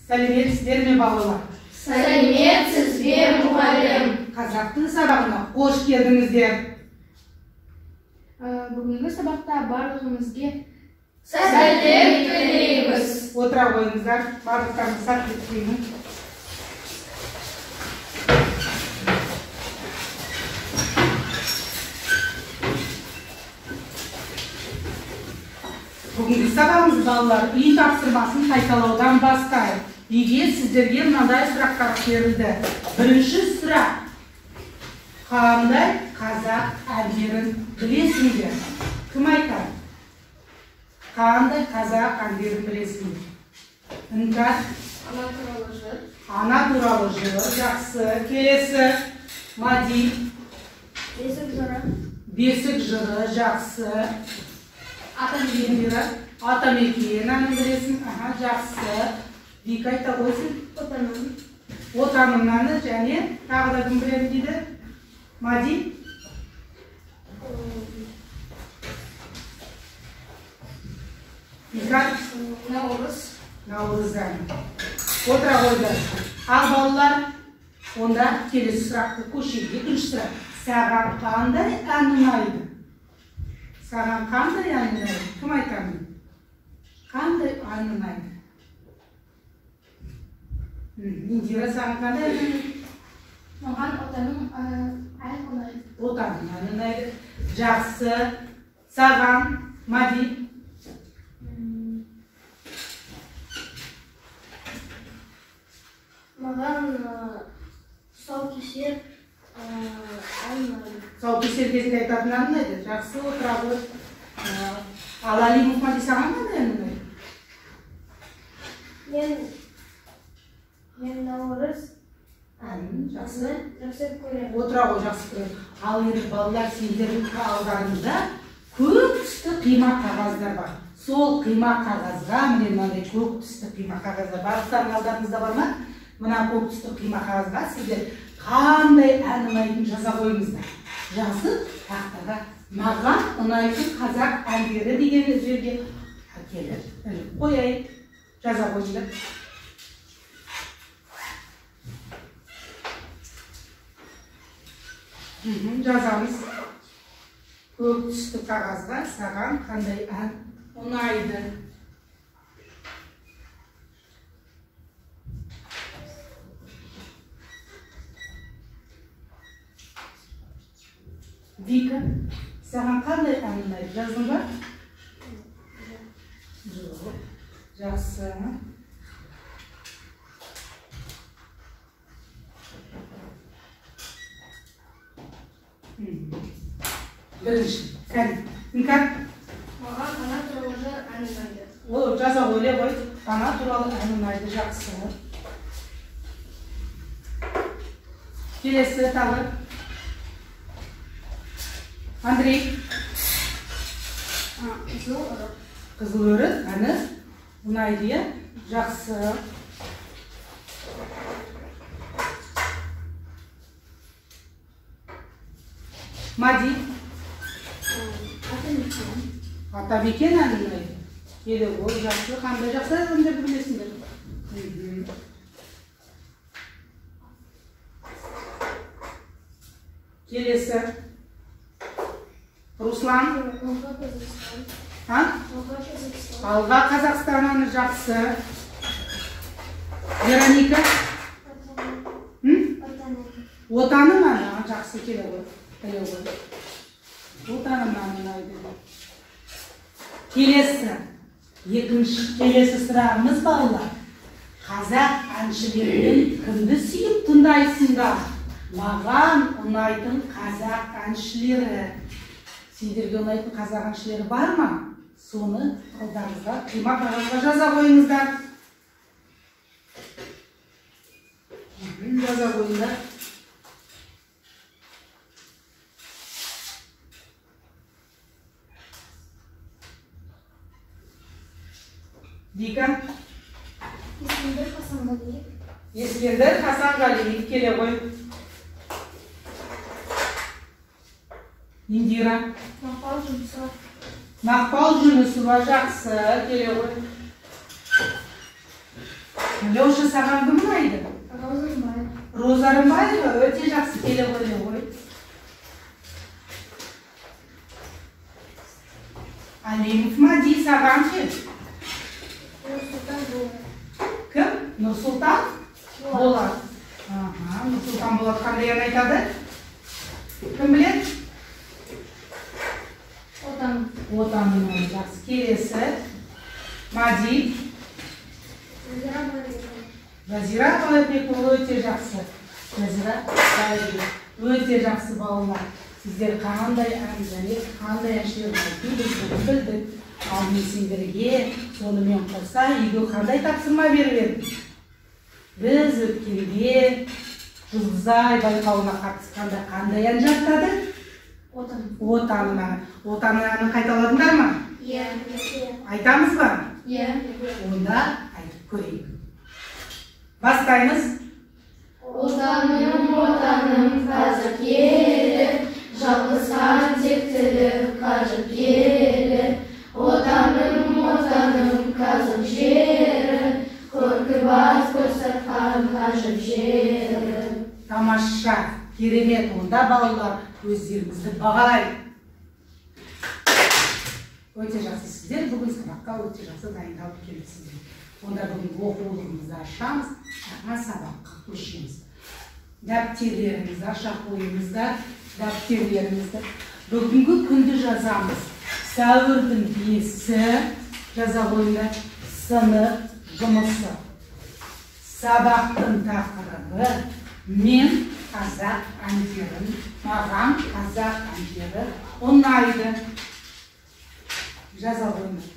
Сәлеметсіздер ме, балалар? Сәлеметсіз бе, мұғалім? Қазақ тілі сабағына қош келдіңіздер. Бүгінгі сабақта барлығымызге сәттілік тілейміз. Отыра қойыңыздар, барлықтарыңыз сәттілік тілеймін. Бүгінгі сабағымыз, балалар, үй тапсырмасын қайталаудан бастайық. Үйге сіздерге мынандай сұрақтар берілді. Бірінші сұрақ. Қандай қазақ әндерін білесіңдер? Кім айтады? Қандай қазақ әндерін білесіңдер? Іңкәр? Ана туралы жыр. Ана туралы жыр, жақсы. Келесі. Мади. Бесік жыры. Бесік жыры, жақсы. Атамекен. Атамекен әнін білесің. Аха, жақсы. Вика айта қойсын. Отаным. Отаным әні және тағы да кім біледі дейді? Мади. Вика. Наурыз. Наурыз әні. Отыра қойды. Ал балалар, онда келесі сұрақты көшейік. Екінші сұрақ. Саған қандай ән ұнайды? Саған қандай ән ұнайды? Кім айтады? Қандай ән ұнайды? Индира, саған қандай ән ұнайды? Маған отаным ән ұнайды. Отаным ән ұнайды. Жақсы. Саған, Мади? Маған тұсаукесер ән ұнайды. Тұсаукесер кезінде айтатын ән ұнайды. Жақсы, отыра қой. Ал Алимов Мади, саған қандай ән ұнайды? Мен Наурыз әнін жақсы жақсы көремін. Отыра ғой, жақсы көремін. Ал енді балалар, сендердің алдарыңда көк түсті қима қағаздар бар. Сол қима қағазға, міне мынандай көк түсті қима қағаздар барлықтарының алдарыңызда бар ма? Мына көк түсті қима қағазға сіздер қандай ән ұнайтынын жаза қойыңыздар. Жазып тақтаға маған ұнайтын қазақ әндері деген жерге әкеліп іліп қояйық. Жаза қойыңдар. Жазамыз. Көк түсті қағазға саған қандай ән ұнайды? Вика, саған қандай ән ұнайды? Жаздың ба? Жоқ. Жақсы. Бірінші. Кәне. Іңкәр? Маған ана туралы жыр ән ұнайды. Ол жаза ойлай ғой. Ана туралы ән ұнайды. Жақсы. Келесі тағы. Андрей. Қызыл өрік. Қызыл өрік әні ұнайды, иә? Жақсы. Мади. Атамекен. Атамекен әні ұнайды. Келе ғой, жақсы. Қандай жақсы әндерді білесіңдер? Келесі. Руслан. Алға Қазақстан. А? Алға Қазақстан. Алға Қазақстан әні жақсы. Вероника. Отаным. Отаным әні жақсы, келе ғой. Келе ғой. Отаным әні ұнайды. Келесі. Екінші келесі сұрағымыз, балалар. Қазақ әншілерінен кімді сүйіп тыңдайсыңдар? Маған ұнайтын қазақ әншілері. Сендерге ұнайтын қазақ әншілері бар ма? Соны алдарыңызға қима қағазға жаза қойыңыздар. Жаза қойыңдар. Вика. Ескендір Хасанғалиев. Ескендір Хасанғалиев, келе ғой. Индира. Мақпал Жүнісова. Мақпал Жүнісова, жақсы, келе ғой. Леша, саған кім ұнайды? Роза Рымбаева. Роза Рымбаева, өте жақсы, келе ғой. Алимов Мади, саған ше? Нұрсұлтан Болат. Кім? Нұрсұлтан Болат. Нұрсұлтан Болат қандай ән айтады? Кім біледі? Отаным. Отаным, жақсы. Келесі. Мади. Жазира Байырбекова. Жазира Байырбекова, өте жақсы. Жазира Байырбекова. Өте жақсы балалар. Сіздер қандай ән және қандай әншілер ұнайтынын біз бүгін білдік. Ал мен сендерге сонымен қоса үйге қандай тапсырма беріп едім? Біз өткенде Жұлдызай байқауына қатысқанда қандай ән жаттадық? Отаным. Отаным әні. Отаным әнін қайталадыңдар ма? Иә. Айтамыз ба? Иә. Онда айтып көрейік. Бастаймыз. Отаным, отаным, қазір келіп, жалғызған тектілік қажып келіп. Отаным, отаным, қазір жері, көркі бас көрсеткен қажып жері. Тамаша, керемет. Онда балалар өздеріңізді бағалайық. Өте жақсы, сіздер бүгін сабаққа өте жақсы дайындалып келіпсіздер. Онда бүгін оқулығымызды ашамыз, жаңа сабаққа көшеміз. Дәптерлеріңізді аша қойыңыздар, дәптерлеріңізді. Бүгінгі күнді жазамыз. Сәуірдің 5-і, жаза қойыңдар, сынып жұмысы. Сабақтың тақырыбы мен қазақ әндерін, маған қазақ әндері ұнайды. Жаза қойыңдар.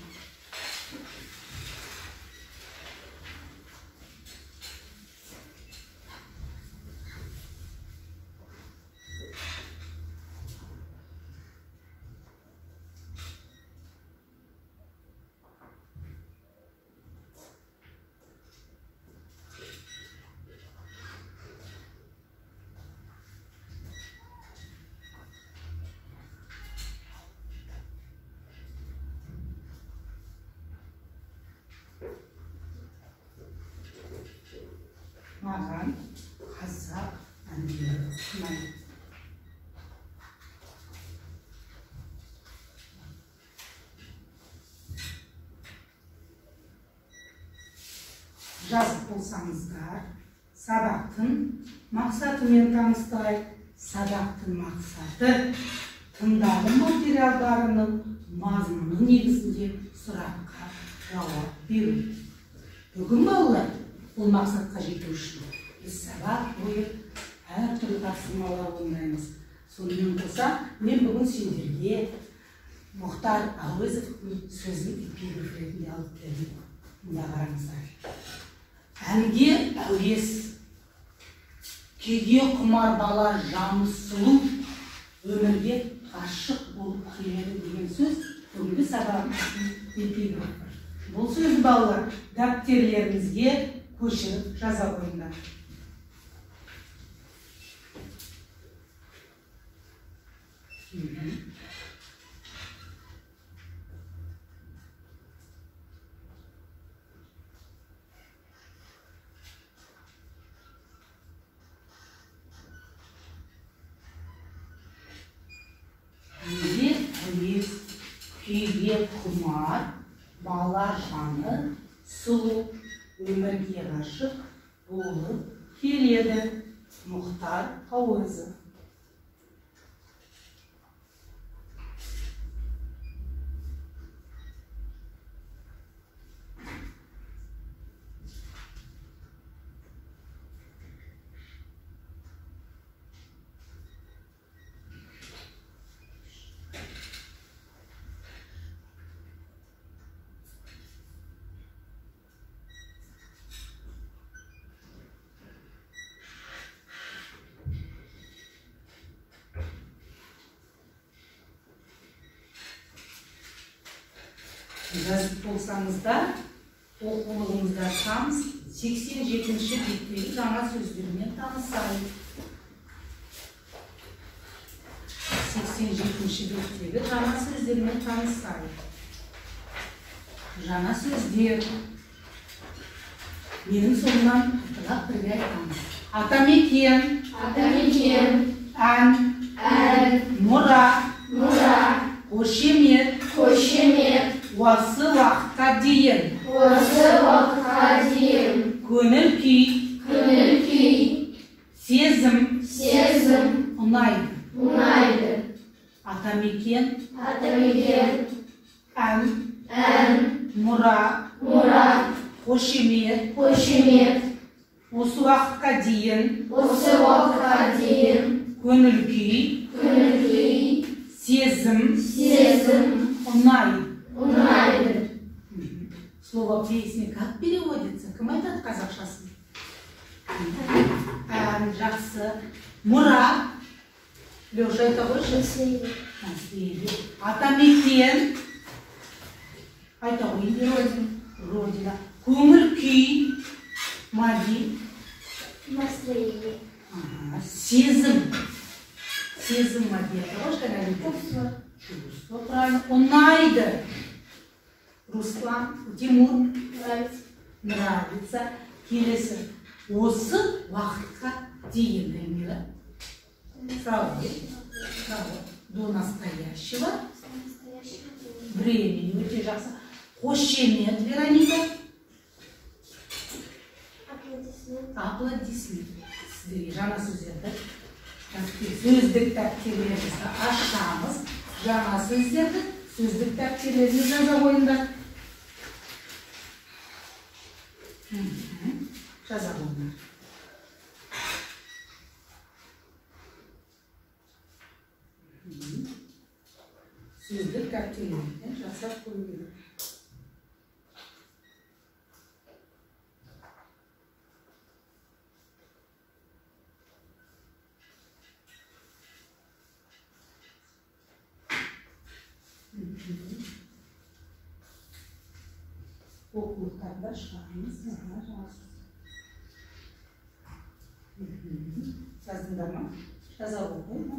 Маған қазақ әндері ұнайды. Жазып болсаңыздар, сабақтың мақсатымен таныстырайық. Сабақтың мақсаты тыңдалым материалдарының мазмұны негізінде сұраққа жауап беру. Бүгін балалар, бұл мақсатқа жету үшін біз сабақ бойы әртүрлі тапсырмалар орындаймыз. Сонымен қоса, мен бүгін сендерге Мұхтар Әуезовтің сөзін эпиграф ретінде алып келдім. Мұнда қараңыздар. Әнге әуес, күйге құмар бала жаны сұлу, өмірге ғашық болып келеді деген сөз бүгінгі сабағымыздың эпиграфы. Бұл сөзді балалар дәптерлеріңізге көшіріп жаза қойыңдар. Әнге әуес, күйге құмар бала жаны сұлу, өмірге ғашық болып келеді. Мұхтар Әуезов. Жазып болсаңыздар, оқулығыңызды ашамыз. 87-ші беттегі жаңа сөздермен танысайық. 87-ші беттегі жаңа сөздермен танысайық. Жаңа сөздер. Менің соңынан қайталап бірге айтамыз. Атамекен. Атамекен. Ән. Ән. Мұра. Мұра. Қошемет. Қошемет. Осы уақытқа дейін. Осы уақытқа дейін. Көңіл күй. Көңіл күй. Сезім. Сезім. Ұнайды. Ұнайды. Атамекен. Атамекен. Ән. Ән. Мұра. Мұра. Қошемет. Қошемет. Осы уақытқа дейін. Осы уақытқа дейін. Көңіл күй. Көңіл күй. Сезім. Сезім. Ұнайды. Ұнайды. Слово песни как переводится? Кім айтады қазақшасын? Ән, жақсы. Мұра. Леша, айта қойшы. Наследие. Атамекен. Айта қойын. Родина. Родина. Көңіл күй. Мади. Настроение. Сезім. Сезім, Мади. Айта қойшы, Чувство. Чувство, правильно. Ұнайды. Руслан, Тимур. Нравится. Нравится. Келесі. Осы уақытқа дейін, Эльмира. Сразу. До настоящего времени. Өте жақсы. Қошемет, Вероника. Аплодисмент. Аплодисмент. Сіздерге жаңа сөздерді сөздік дәптерлерімізді ашамыз. Жаңа сөздерді сөздік дәптерлеріне жаза қойыңдар. Жаза қойыңдар. Сөздік дәптерлеріне жасап қойыңдар. Оқулықтарды шығарыңыз. Жаздыңдар ма? Жаза қойма.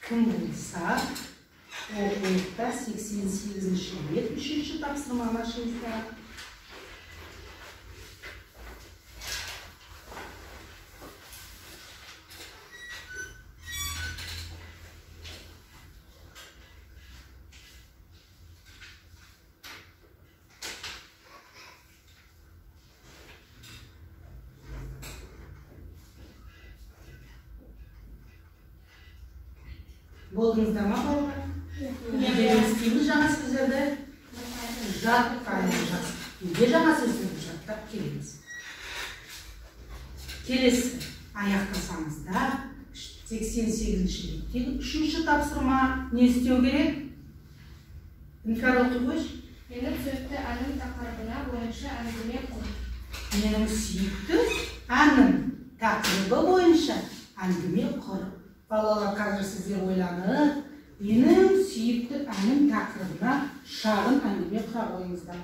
Кім болса, оқулықта 88-ші бет 3-ші тапсырманы ашыңыздар. Болдыңыздар ма, балалар? Неге істейміз жаңа сөздерді? Жаттаймыз. Неге жаңа сөздерді жаттап келеміз? Келесі аяқтасаңыздар, 88-ші беттегі 3-ші тапсырма не істеу керек? Іңкәр оқи қойшы. Менің сүйікті әнім тақырыбына бойынша әңгіме құр. Менің сүйікті әнім тақырыбы бойынша әңгіме құр. Балалар, қазір сіздер ойланып, менің сүйікті әнім тақырыбына шағын әңгіме құра қойыңыздар.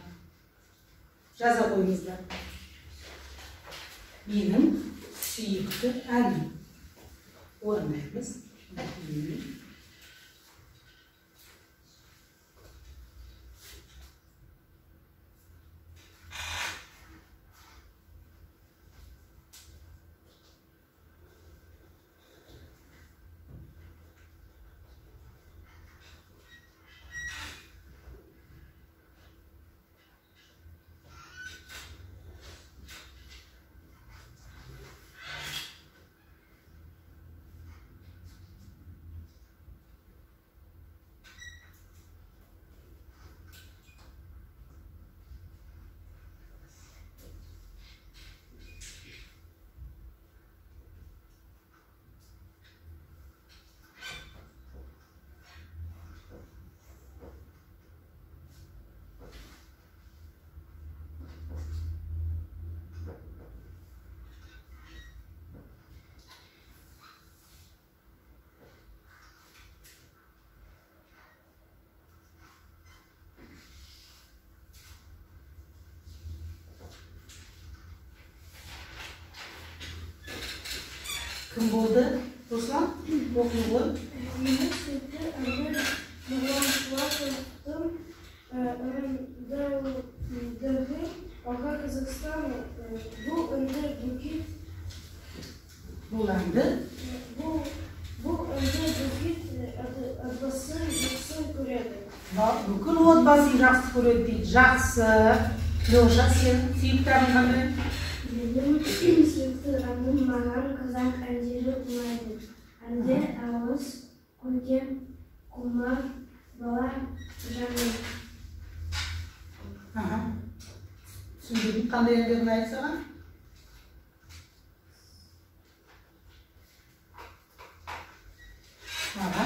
Жаза қойыңыздар. Менің сүйікті әнім. Орындаймыз. Кім болды? Руслан, оқи ғой. Менің сүйікті әнім Нұрлан Құлақовтың орындауындағы Алға Қазақстан. Бұл әнді бүкіл Бұл әнді бұл әнді бүкіл отбасы жақсы көреді. Бүкіл отбасын жақсы көреді дейді. Жақсы. Леша, сен сүйікті әнің қандай? Менің сүйікті әнім, маған қазақ әндері ұнайды. Әнде ауыз, көркем, құмар, бала жаны. Аха. Түсінбедім, қандай әндер ұнайды саған? Аха.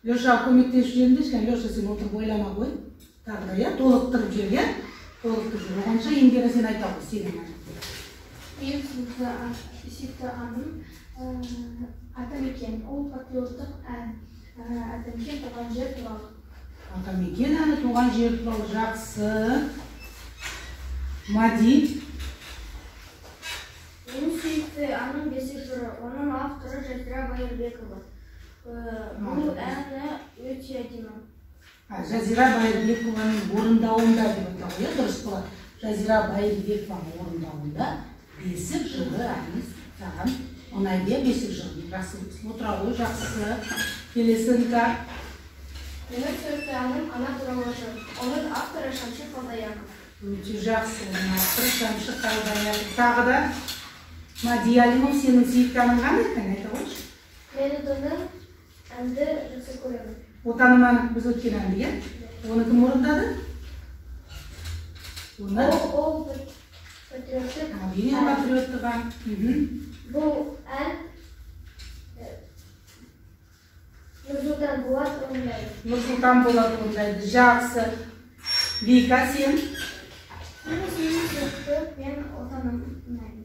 Леша, көмектесіп жіберіңдерші. Леша, сен отырып ойлама ғой. Тағы да, иә, толықтырып жібер, иә? Толықтырып жібер. Оғанша Индира, сен айта ғой, сенің әнің. Менің сүйікті әнім Атамекен. Ол патриоттық ән. Атамекен туған жер туралы. Атамекен әні туған жер туралы. Жақсы. Мади. Менің сүйікті әнім Бесік жыры. Оның авторы Жазира Байырбекова. Бұл әні өте әдемі. Жазира Байырбекованың орындауында деп айтады ғой, иә, дұрыс болады. Жазира Байырбекованың орындауында Бесік жыры әні саған ұнайды, иә, Бесік жыры. Жақсы, отыра ғой, жақсы. Келесі Іңкәр. Менің сүйікті әнім Ана туралы жыр. Оның авторы Шәмші Қалдаяқов. Өте жақсы, оның авторы Шәмші Қалдаяқов. Тағы да Мади Алимов, сенің сүйікті әнің қандай екен, айта қойшы. Мен Отаным әнді жақсы көремін. Отаным әні біз өткен әнді, иә? Оны кім орындады? Оны? Ол патриоттық Әрине, патриоттық ән. Бұл ән Нұрсұлтан Болат орындайды. Нұрсұлтан Болат орындайды. Жақсы. Вика, сен? Менің сүйікті мен Отаным ұнайды.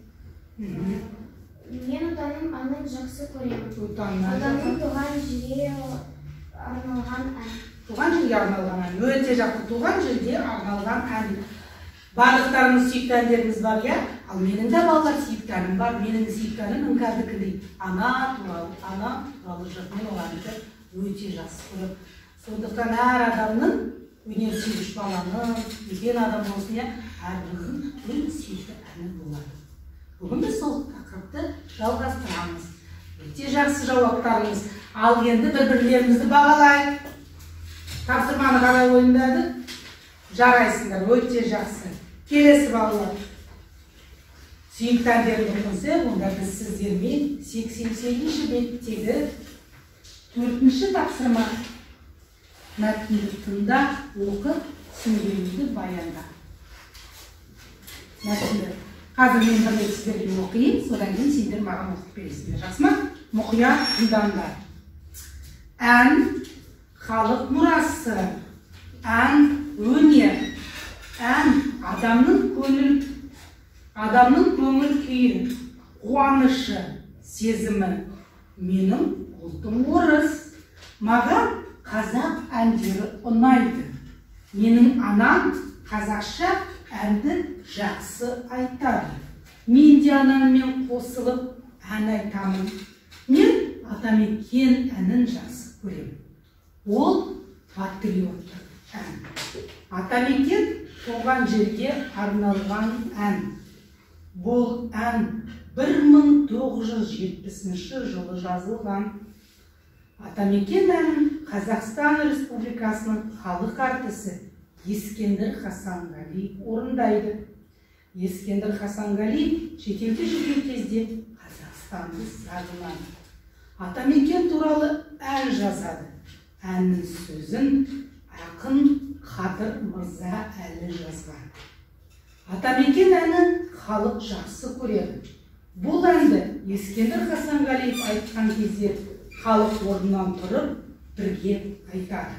Мен Отаным әнін жақсы көремін. Отаным туған жерге арналған ән. Туған жерге арналған ән. Өте жақсы. Туған жерге арналған ән. Барлықтарыңыз сүйікті әндеріңіз бар, иә? Ал менің де, балалар, сүйікті әнім бар. Менің сүйікті әнім Іңкәрдікіндей. Ана туралы, ана туралы жыр. Мен ол әнді өте жақсы көремін. Сондықтан әр адамның, өнер сүйгіш баланың, үлкен адам болсын, иә, әрбірінің өз сүйікті әні болады. Бүгін біз сол тақырыпты жалғастырамыз. Өте жақсы жауаптарыңыз. Ал енді бір-бірлерімізді бағалайық. Тапсырманы қалай орындадық? Жарайсыңдар, өте жақсы. Келесі, балалар. Сүйікті әндерді қойсақ, онда біз сіздермен 88-ші беттегі 4-ші тапсырма. Мәтінді тыңда, оқы, түсінгеніңді баянда. Мәтінді. Қазір мен бір рет сіздерге оқиын, содан кейін сендер маған оқып бересіңдер. Жақсы ма? Мұқият тыңдаңдар. Ән халық мұрасы, ән өнер, ән адамның көңіл күйі, қуанышы, сезімі. Менің ұлтым орыс. Маған қазақ әндері ұнайды. Менің анам қазақша әнді жақсы айтады. Мен де анаммен қосылып ән айтамын. Мен Атамекен әнін жақсы көремін. Ол патриоттық ән. Атамекен туған жерге арналған ән. Бұл ән 1970 жылы жазылған. Атамекен әнін Қазақстан Республикасының халық әртісі Ескендір Хасанғалиев орындайды. Ескендір Хасанғалиев шетелде жүрген кезде Қазақстанды сағынады. Атамекен туралы ән жазады. Әннің сөзін ақын Қадыр Мырза Әлі жазған. Атамекен әнін халық жақсы көреді. Бұл әнді Ескендір Хасанғалиев айтқан кезде халық орнынан тұрып бірге айтады.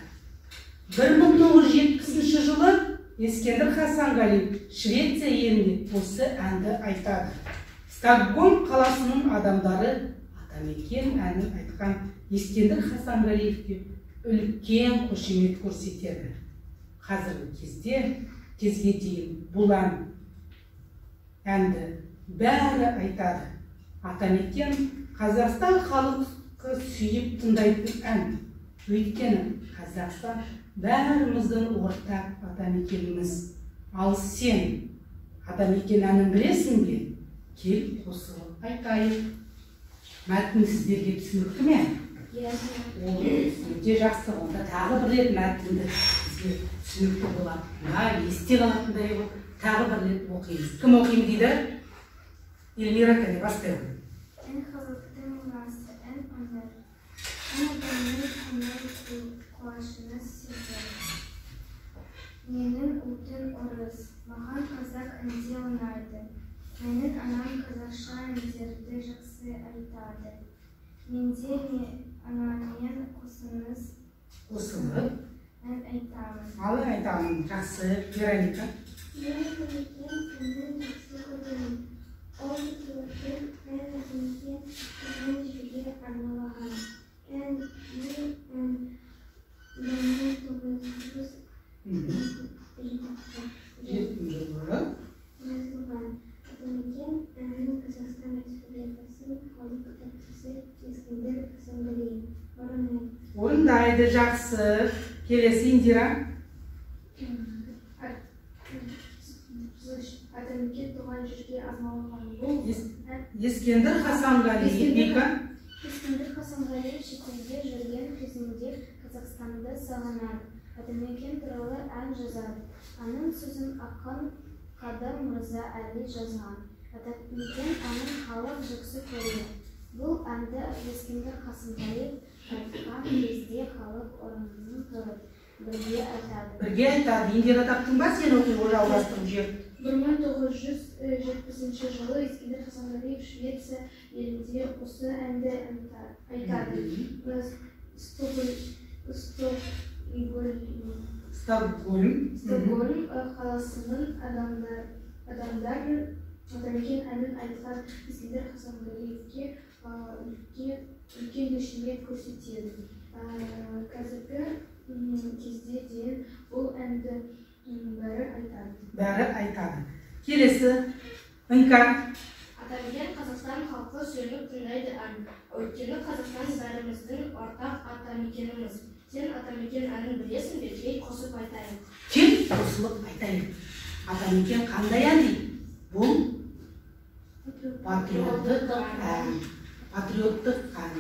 1970 жылы Ескендір Хасанғалиев Швеция елінде осы әнді айтады. Стокгольм қаласының адамдары Атамекен әнін айтқан Ескендір Хасанғалиевке үлкен қошемет көрсетеді. Қазіргі кезге дейін бұл әнді бәрі айтады. Атамекен Қазақстан халқы сүйіп тыңдайтын ән. Өйткені Қазақстан бәріміздің ортақ атамекеніміз. Ал сен атамекен әнін білесің бе? Кел қосылып айтайық. Мәтін сіздерге түсінікті ме? Ол өте жақсы. Онда тағы бір рет мәтінді бізге түсінікті болатындай, есте қалатындай болып тағы бір рет оқимыз. Кім оқимын дейді? Эльмира, кәне бастайық. Ән халықтың мұрасы, ән өнер. Ән адамның көңіл қуанышын сезер. Менің ұлтым орыс, маған қазақ әндері ұнайды. Менің анам қазақша әндерді жақсы айтады. Менде анаммен қосылып ән айтамын. Ал айтамын, жақсы. Вероника. Мен Атамекен әнін жақсы көремін. Ол патриоттық ән Атамекен туған жерге арналған. Ән 1907 жылы жазылған. Атамекен әнін Қазақстан Республикасының халық әртісі Ескендір Хасанғалиев орындайды. Орындайды, жақсы. Келесі Индира. Атамекен туған жерге арналған. Бұл Ескендір Хасанғалиев. Вика. Ескендір Хасанғалиев шетелде жүрген кезінде Қазақстанды сағынады. Атамекен туралы ән жазады. Әннің сөзін ақын Қадыр Мырза Әлі жазған. Атамекен әнін халық жақсы көреді. Бұл әнді Ескендір Хасанғалиев айтқан кезде халық орнынан тұрып бірге айтады. Бірге айтады. Индира, таптың ба сен оқиға жалғастырып жер? 1970 жылы Ескендір Хасанғалиев Швеция елінде осы әнді айтады. Стокгольм қаласының адамдары Атамекен әнін айтқан Ескендір Хасанғалиевке үлкен қошемет көрсетеді. Қазіргі кезде дейін бұл әнді бәрі айтады. Бәрі айтады. Келесі Іңкәр. Атамекен Қазақстан халқы сүйіп тыңдайды ән. Өйткені Қазақстан бәріміздің ортақ атамекеніміз. Сен Атамекен әнін білесің бе? Кел қосып айтайық. Кел қосылып айтайық. Атамекен қандай ән дейді? Бұл патриоттық ән. Патриоттық ән.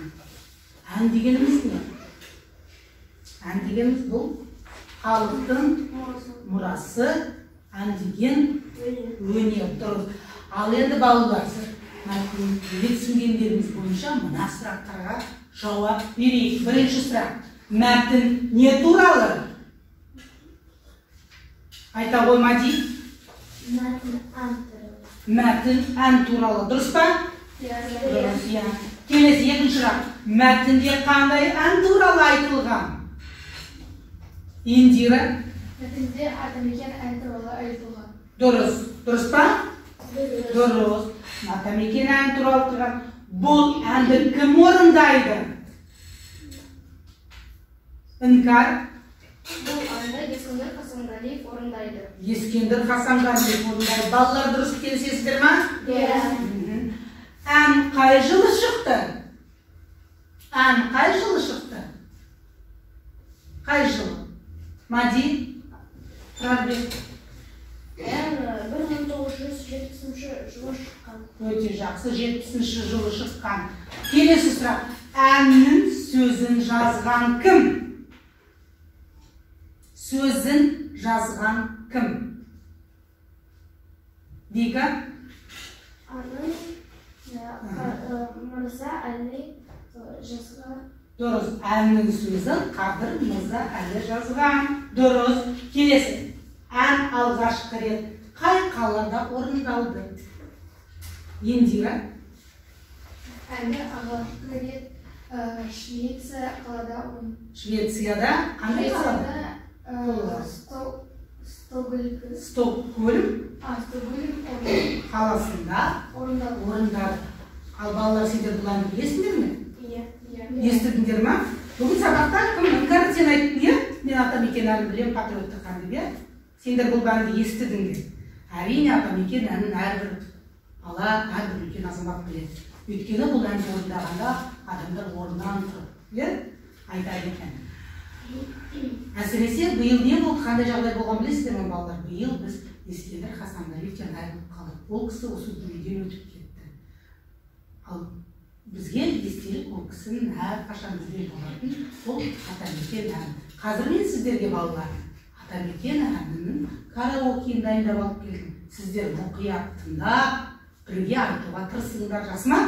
Ән дегеніміз не? Ән дегеніміз бұл халықтың мұрасы, ән деген өнер. Дұрыс. Ал енді балалар, мәтінге түсінгендеріңіз бойынша мына сұрақтарға жауап берейік. Бірінші сұрақ. Мәтін не туралы? Айта ғой, Мади. Мәтін ән туралы. Мәтін ән туралы. Дұрыс па? Дұрыс, иә. Келесі екінші сұрақ. Мәтінде қандай ән туралы айтылған? Индира. Мәтінде Атамекен ән туралы айтылған. Дұрыс. Дұрыс па? Дұрыс. Атамекен ән туралы айтылған. Бұл әнді кім орындайды? Іңкәр. Бұл әнді Ескендір Хасанғалиев орындайды. Ескендір Хасанғалиев орындайды. Балалар, дұрыс келісесіздер ма? Иә. Ән қай жылы шықты? Ән қай жылы шықты? Қай жылы? Мади, Тұрарбек. Ән 1970 жылы шыққан. Өте жақсы, 70 жылы шыққан. Келесі сұрақ. Әннің сөзін жазған кім? Сөзін жазған кім? Вика. Әннің Мырза Әлі жазған. Дұрыс. Әннің сөзін Қадыр Мырза Әлі жазған. Дұрыс. Келесі. Ән алғашқы рет қай қалада орындалды? Индира. Әнді алғашқы рет Швеция қалада орындалды. Швецияда қандай қалада? Стокгольм қаласында орындалды. Ал балалар, сендер бұл әнді білесіңдер ме? Иә. Естідіңдер ма? Бүгін сабақта кім Іңкәр, сен айттың, иә? Мен Атамекен әнін білемін, патриоттық ән деп, иә? Сендер бұл әнді естідіңдер. Әрине, Атамекен әнін әрбір бала, әрбір үлкен азамат біледі. Өйткені бұл әнді орындағанда адамдар орнынан тұрып, иә, айтады екен. Әсіресе биыл не болды, қандай жағдай болған білесіздер ме, балалар? Биыл біз Ескендір Хасанғалиевтен айырылып қалдық. Ол кісі осы дүниеден өтіп кетті. Ал бізге естелік ол кісінің әрқашан бізбен болатын сол Атамекен әні. Қазір мен сіздерге, балалар, Атамекен әнінің караокеін дайындап алып келдім. Сіздер мұқият тыңдап, бірге айтуға тырысыңдар, жақсы ма?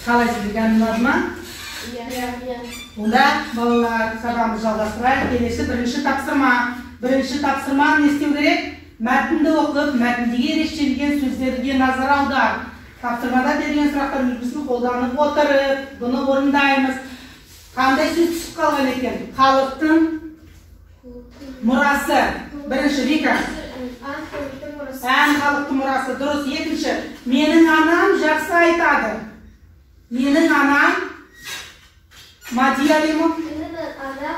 Қалай сіздерге ән ұнады ма? Иә. Онда балалар, сабағымызды жалғастырайық. Келесі бірінші тапсырма. Бірінші тапсырма не істеу керек? Мәтінді оқып, мәтіндегі ерекшеленген сөздерге назар аудар. Тапсырмада берілген сұрақтар үлгісін қолданып отырып, бұны орындаймыз. Қандай сөз түсіп қалған екен? Халықтың мұрасы. Бірінші, Вика. Ән халықтың мұрасы. Ән халықтың мұрасы. Дұрыс. Екінші, менің анам жақсы айтады. Менің анам Мадия Алимов. Менің анам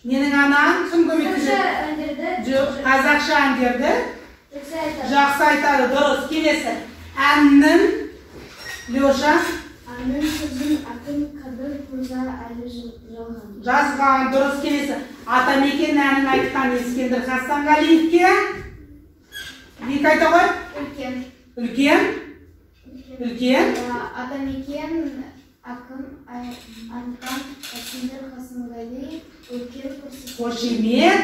Менің анам кім көмектеседі? Жоқ, қазақша әндерді жақсы айтады. Жақсы айтады. Дұрыс. Келесі. Әннің Леша. Әннің сөзін ақын Қадыр Ескендір Мырза Әлі жалған. Жазған, дұрыс. Келесі. Атамекен әнін айтқан Ескендір Хасанғалиевке. Екі айта ғой. Үлкен. Үлкен. Үлкен. Атамекен ақын айтқан Ескендір Хасанғалиев үлкен қошемет.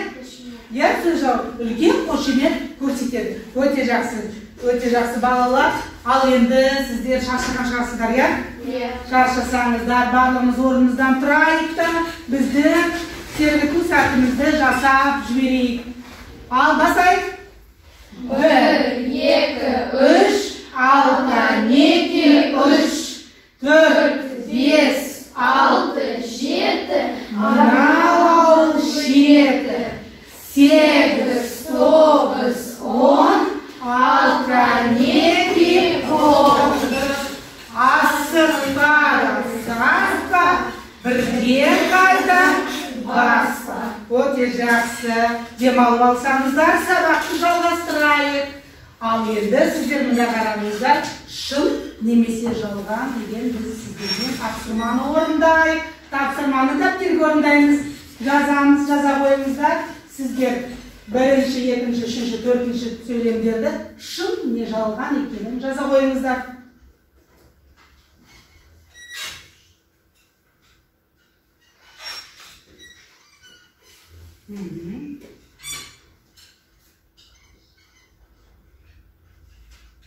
Иә, сөз жауап. Үлкен қошемет көрсетеді. Өте жақсы. Өте жақсы балалар. Ал енді сіздер шаршаған шығарсыздар, иә? Иә. Шаршасаңыздар, барлығымыз орнымыздан тұрайық та біздің сергіту сәтімізді жасап жіберейік. Ал басайық. 1, 2, 3, 6, 2, 3, 4, 5, 6, 7, мынау 7, 8, 9, 10, 6, 2, 9. Асықпа, асықпа, бірге қайта баспа. Өте жақсы. Демалып алсаңыздар, сабақты жалғастырайық. Ал енді сіздер мында қараңыздар, шын немесе жалған деген біз сіздерден тапсырманы орындайық. Тапсырманы дәптерге орындаймыз. Жазамыз, жаза қойыңыздар. Сіздер бірінші, екінші, үшінші, төртінші сөйлемдерді шын не жалған екенін жаза қойыңыздар.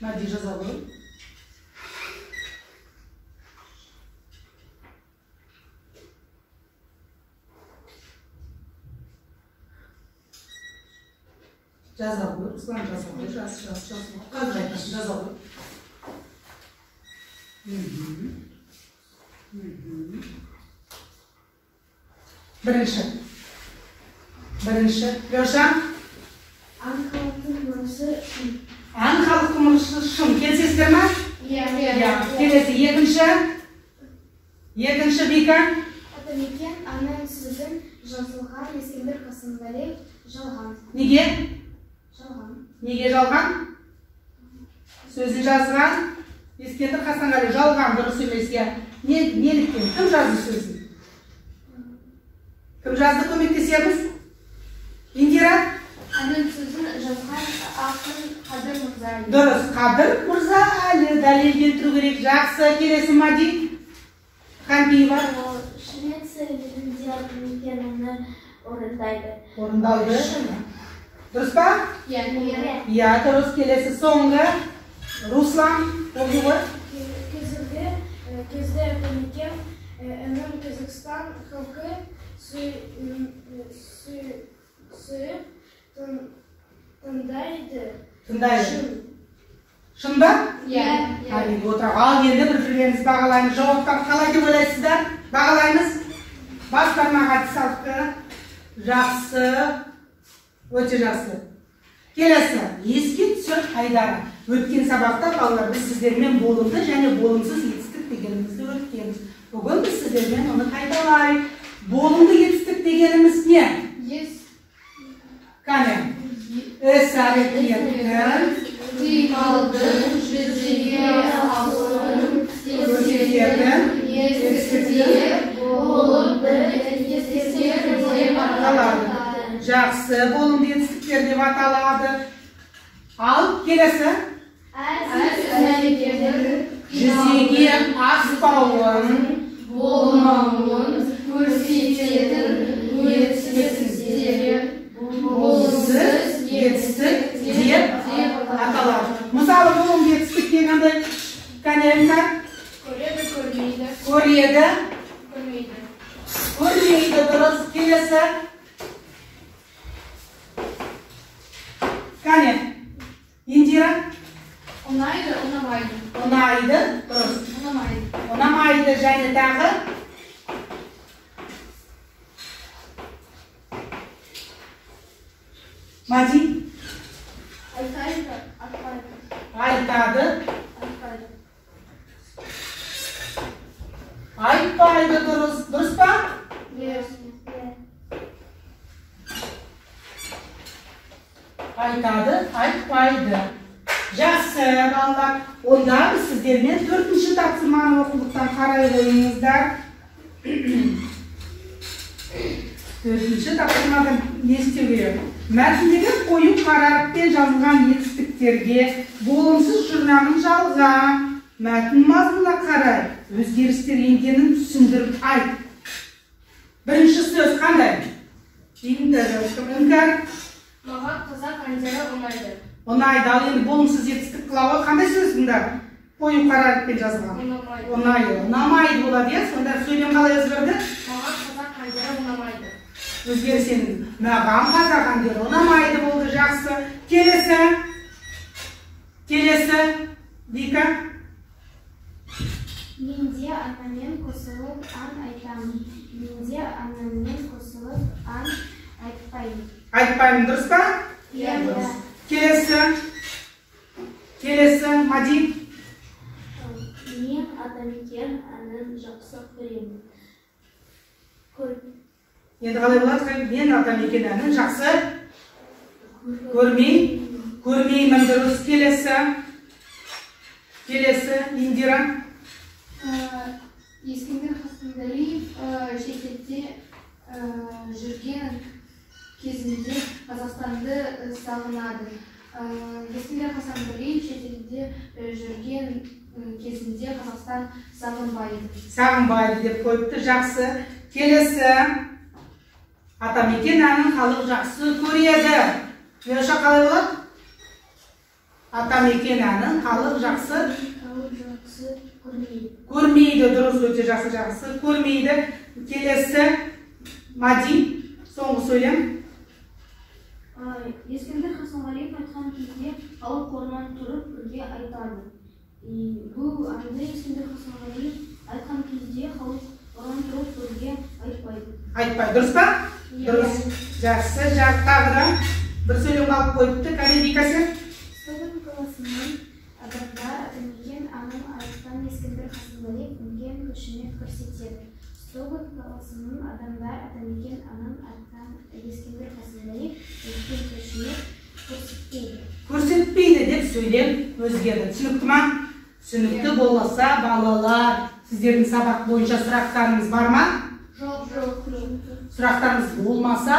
Мәди жаза ғой. Жаза ғой, Руслан жаза ғой, жаз, жаз, жаз. Қазір айтасың, жаза ғой. Бірінші. Бірінші. Леша? Аң халықтың мұрасы шын. Аң халықтың мұрасы шын. Келісесіздер ма? Иә. Иә. Келесі екінші. Екінші Вика. Атамекен әнін сөзін жазылған Ескендір Хасанғалиев жалған. Неге? Жалған. Неге жалған? Сөзін жазған Ескендір Хасанғалиев жалған, дұрыс емес. Иә. Неліктен? Кім жазды сөзін? Кім жазды, көмектесеміз? Индира? Әнін сөзін жазған ақын Қадыр Мырза Әлі. Дұрыс, Қадыр Мырза Әлі. Дәлел келтіру керек. Жақсы. Келесі Мади Хампиева. Швеция елінде атамекен әні орындайды. Орындалды. Дұрыс па? Иә. Иә, дұрыс. Келесі соңғы Руслан оқи ғой. Кезінде атамекен әнін Қазақстан халқы сүйіп тыңдайды. Тыңдайды. Шын ба? Иә. Ал енді бір-бірлеріңізді бағалаймыз. Жауаптар қалай деп ойлайсыздар? Бағалаймыз. Бас бармақ әдіс салдық. Жақсы. Өте жақсы. Келесі, еске түсір айдары. Өткен сабақта балалар біз сіздермен болымды және болымсыз етістік дегенімізді өткенбіз. Бүгін біз сіздермен оны қайталайық. Болымды етістік дегеніміз не? Кәне. Іс әрекеттің қимылдың жүзеге асуын көрсететін етістіктер болып етістіктер деп аталады. Жақсы, болымды етістіктер деп аталады. Ал келесі іс-әрекеттің жүзеге аспауын, болмауын көрсететін етістіктер болымсыз етістік деп аталады. Мысалы, болымды етістік қандай? Кәне, Көреді, көрмейді. Көреді. Көрмейді. Көрмейді, дұрыс. Келесі. Кәне, Индира. Ұнайды, ұнамайды. Ұнайды, дұрыс. Ұнамайды. Ұнамайды және тағы. Мади. Айтады, айтпайды. Айтады. Айтпайды. Айтпайды, дұрыс. Дұрыс па? Иә. Айтады, айтпайды. Жақсы, балалар. Онда біз сіздермен төртінші тапсырманы оқулықтан қарай қойыңыздар. Төртінші тапсырмада не істеу керек? Мәтіндегі қою қара әріппен жазылған етістіктерге болымсыз жұрнағын жалға. Мәтін мазмұнына қарай өзгерістер енгенін түсіндіріп айт. Бірінші сөз қандай? Іңкәр. Маған қазақ әндері ұнайды. Ұнайды. Ал енді болымсыз етістік қылауы қандай сөз бұнда? Қою қара әріппен жазылған. Ұнамайды. Ұнайды. Ұнамайды болады, иә? Сонда сөйлем қалай өзгерді? Маған қазақ әндері ұнамайды. Өзгеріс енді. Маған қазақ әндері ұнамайды болды, жақсы. Келесі. Келесі. Вика. Мен де анаммен қосылып ән айтамын. Мен де анаммен қосылып ән айтпаймын. Айтпаймын, дұрыс па? Иә. Келесі. Келесі, Мади. Мен Атамекен әнін жақсы көремін. Енді қалай болады? Мен Атамекен әнін жақсы көрмеймін, дұрыс. Келесі. Келесі, Индира. Ескендір Хасанғалиев шетелде жүрген кезінде Қазақстанды сағынады. Ескендір Хасанғалиев шетелде жүрген кезінде Қазақстан сағынбайды. Сағынбайды деп қойыпты, жақсы. Келесі. Атамекен әнін халық жақсы көреді. Леша, қалай болады? Атамекен әнін халық жақсы көрмейді. Көрмейді, дұрыс, өте жақсы, жақсы көрмейді. Келесі, Мади, соңғы сөйлем. Ескендір Хасанғалиев айтқан кезде халық орнынан тұрып бірге айтады. Бұл әнді Ескендір Хасанғалиев айтқан кезде халық орнынан тұрып бірге айтпайды. Айтпайды, дұрыс па? Дұрыс. Жақсы, тағы да бір сөйлем қалып қойыпты. Кәне, Вика, сен? Стокгольм қаласының адамдар Атамекен әнін айтқан Ескендір Хасанғалиев үлкен қошемет көрсетеді. Стокгольм қаласының адамдар Атамекен әнін айтқан Ескендір Хасанғалиев үлкен қошемет көрсетпейді. Көрсетпейді деп сөйлем өзгерді. Түсінікті ма? Түсінікті болса, балалар, сіздердің сабақ бойынша сұрақтарыңыз бар ма? Жоқ, жоқ. Сұрақтарыңыз болмаса,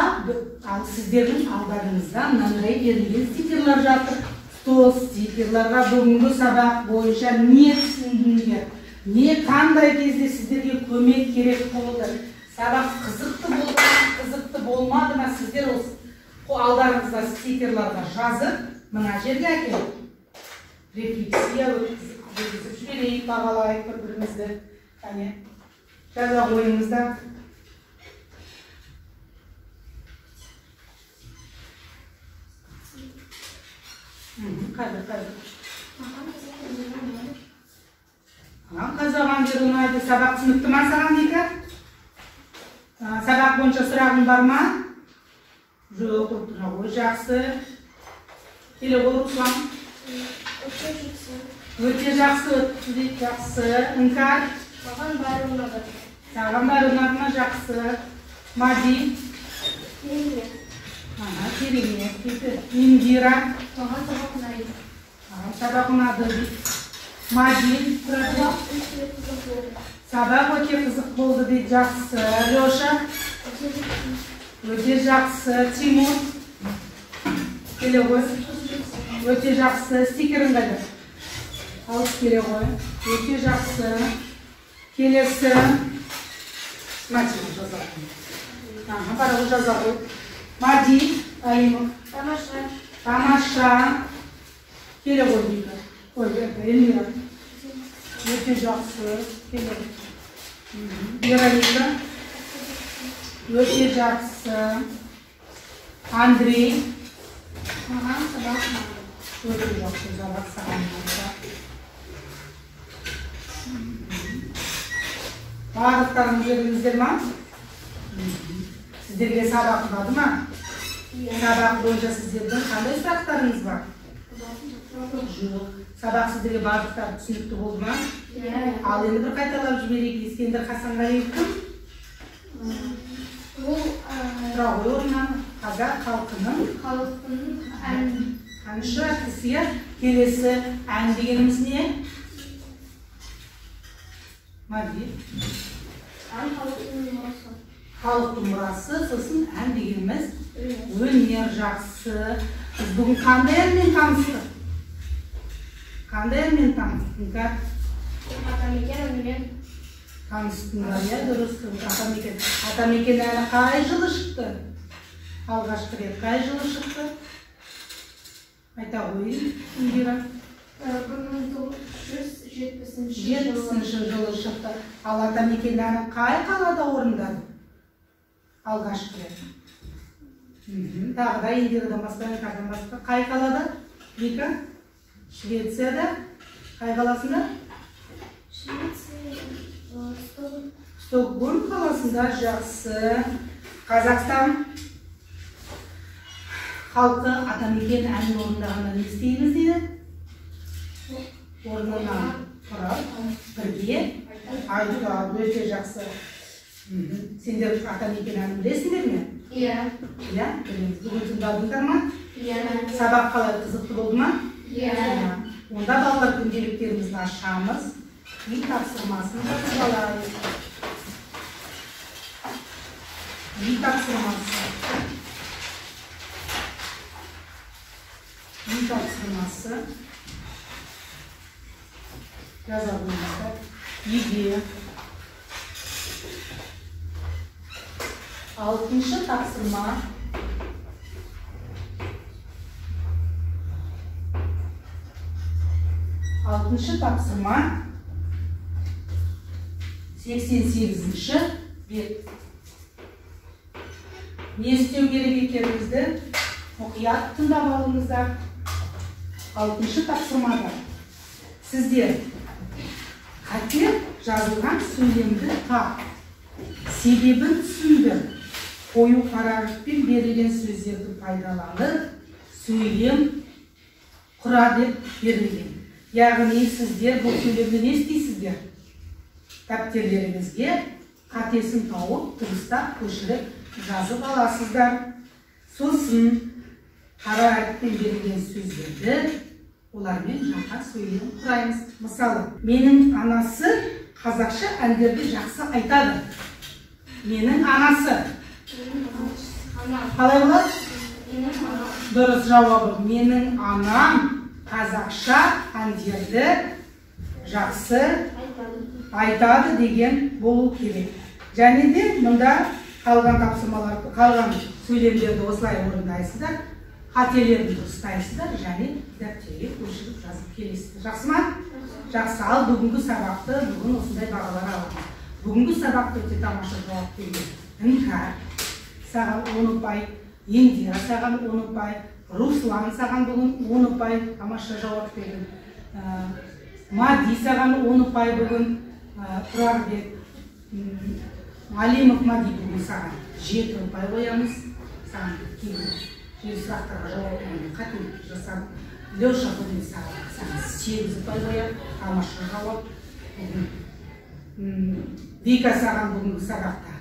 ал сіздердің алдарыңызда мынандай берілген стикерлер жатыр. Сол стикерлерға бүгінгі сабақ бойынша не түсіндіңдер? Не қандай кезде сіздерге көмек керек болды? Сабақ қызықты болды ма, қызықты болмады ма? Сіздер осы алдарыңызда стикерлерға жазып, мына жерге әкеліп рефлексия өткізіп жіберейік, бағалайық бір-бірімізді. Кәне, жаза қойыңыздар. Қазір, қазір. Маған қазақ әндері ұнайды. Сабақ түсінікті ма саған, Вика? Сабақ бойынша сұрағың бар ма? Жоқ, отыра ғой, жақсы. Келе ғой, Руслан. Өте жақсы. Өте жақсы өтті дейді, жақсы. Іңкәр? Маған бәрі ұнады. Саған бәрі ұнады ма? Жақсы. Мади? Керемет. Керемет дейді. Индира? Маған сабақ ұнайды. Маған сабақ ұнады дейді. Мади? Сабақ өте қызық болды. Сабақ өте қызық болды дейді, жақсы. Леша? Өте жақсы. Тимур? Келе ғой. Өте жақсы. Стикерің қайда? Алып келе ғой. Өте жақсы. Келесі. Мади, жаза ғой. Бара ғой, жаза ғой. Мади, Алимов. Тамаша. Тамаша. Келе ғой, Вика. Ой, Эльмира. Өте жақсы. Келе ғой. Вероника. Өте жақсы. Андрей. Маған сабақ ұнады. Өте жақсы, сабақ саған ұнады. Барлықтарыңыз жүрдіңіздер ма? Сіздерге сабақ ұнады ма? Сабақ бойынша сіздердің қандай сұрақтарыңыз бар? Жоқ. Сабақ сіздерге барлықтары түсінікті болды ма? Ал енді бір қайталап жіберейік. Ескендір Хасанғалиев кім? Ол Тұра ғой орнынан. Қазақ халқының әнші әртісі. Келесі ән дегеніміз не? Мади. Ән халықтың мұрасы. Халықтың мұрасы, сосын ән дегеніміз өнер. Жақсы. Біз бүгін қандай әнмен таныстық? Қандай әнмен таныстық, Іңкәр? Атамекен әнімен. Таныстыңдар, иә, дұрыс. Атамекен. Атамекен әні қай жылы шықты? Алғашқы рет қай жылы шықты? Айта қойын, Индира. 1970 жылы шықты. Ал Атамекен әні қай қалада орындады? Алғашқы рет. Тағы да Индирадан басқа, Іңкәрдан басқа. Қай қалада? Вика? Швецияда. Қай қаласында? Швеция, Стокгольм қаласында. Жақсы. Қазақстан халқы Атамекен әнін орындағанда не істейміз дейді? Орнынан тұрып, бірге айтады. Өте жақсы. Сендер Атамекен әнін білесіңдер ме? Иә. Иә, білеміз. Бүгін тыңдадыңдар ма? Иә. Сабақ қалай, қызықты болды ма? Иә. Онда балалар, күнделіктерімізді ашамыз. Үй тапсырмасын жазып алайық. Үй тапсырмасы. Үй тапсырмасы. Жаза қойыңыздар. Үйге. 6-шы тапсырма. 6-шы тапсырма. 88-ші бет. Не істеу керек екенімізді мұқият тыңдап алыңыздар. 6-шы тапсырмада сіздер қате жазылған сөйлемді тап, себебін түсіндір, қою параграфпен берілген сөздерді пайдаланып сөйлем құра деп берілген. Яғни сіздер бұл сөйлемді не істейсіздер? Дәптерлеріңізге қатесін тауып, дұрыстап көшіріп жазып аласыздар. Сосын қара әріппен берілген сөздерді олармен жаңа сөйлем құраймыз. Мысалы, менің анасы қазақша әндерді жақсы айтады. Менің анасы. Қалай болады? Дұрыс жауабы. Менің анам қазақша әндерді жақсы айтады деген болу керек. Және де мұнда қалған тапсырмаларды, қалған сөйлемдерді осылай орындайсыздар, қателерін дұрыстайсыздар және дәптерге көшіріп жазып келесіздер. Жақсы ма? Жақсы. Ал бүгінгі сабақты бүгін осындай бағалар аламыз. Бүгінгі сабақты өте тамаша жауап берген Іңкәр саған 10 ұпай, Индира саған 10 ұпай, Руслан саған бүгін 10 ұпай тамаша жауап бердің. Мади саған 10 ұпай бүгін, Тұрарбек, Алимов Мади бүгін саған 7 ұпай қоямыз. Саған кейбір сұрақтарға жауап беруге қателік жасадым. Леша бүгін саған 8 ұпай қоямын, тамаша жауап бүгін. Вика саған бүгінгі сабақта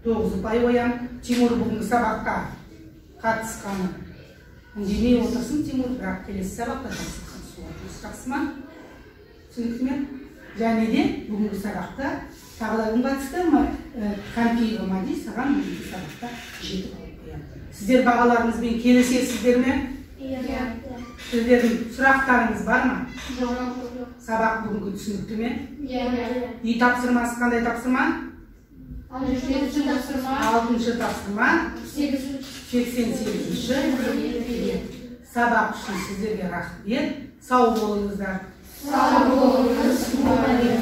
9 ұпай қоямын. Тимур бүгінгі сабақта қатысқаны үндемей отырсын, Тимур, бірақ келесі сабақта жақсы қатысуға тырыс. Жақсы ма? Түсінікті ме? Және де бүгінгі сабақта тағы да кім қатысты? Кампиева Мади саған бүгінгі сабақта 7 балл қоямын. Сіздер бағаларыңызбен келісесіздер ме? Иә. Сіздердің сұрақтарыңыз бар ма? Жоқ. Сабақ бүгінгі түсінікті ме? Иә. Үй тапсырмасы қандай тапсырма? 6-шы тапсырма. 6-шы тапсырма. 88-ші бет. Сабақ үшін сіздерге рахмет. Сау болыңыздар. Сау болыңыз, мұғалім.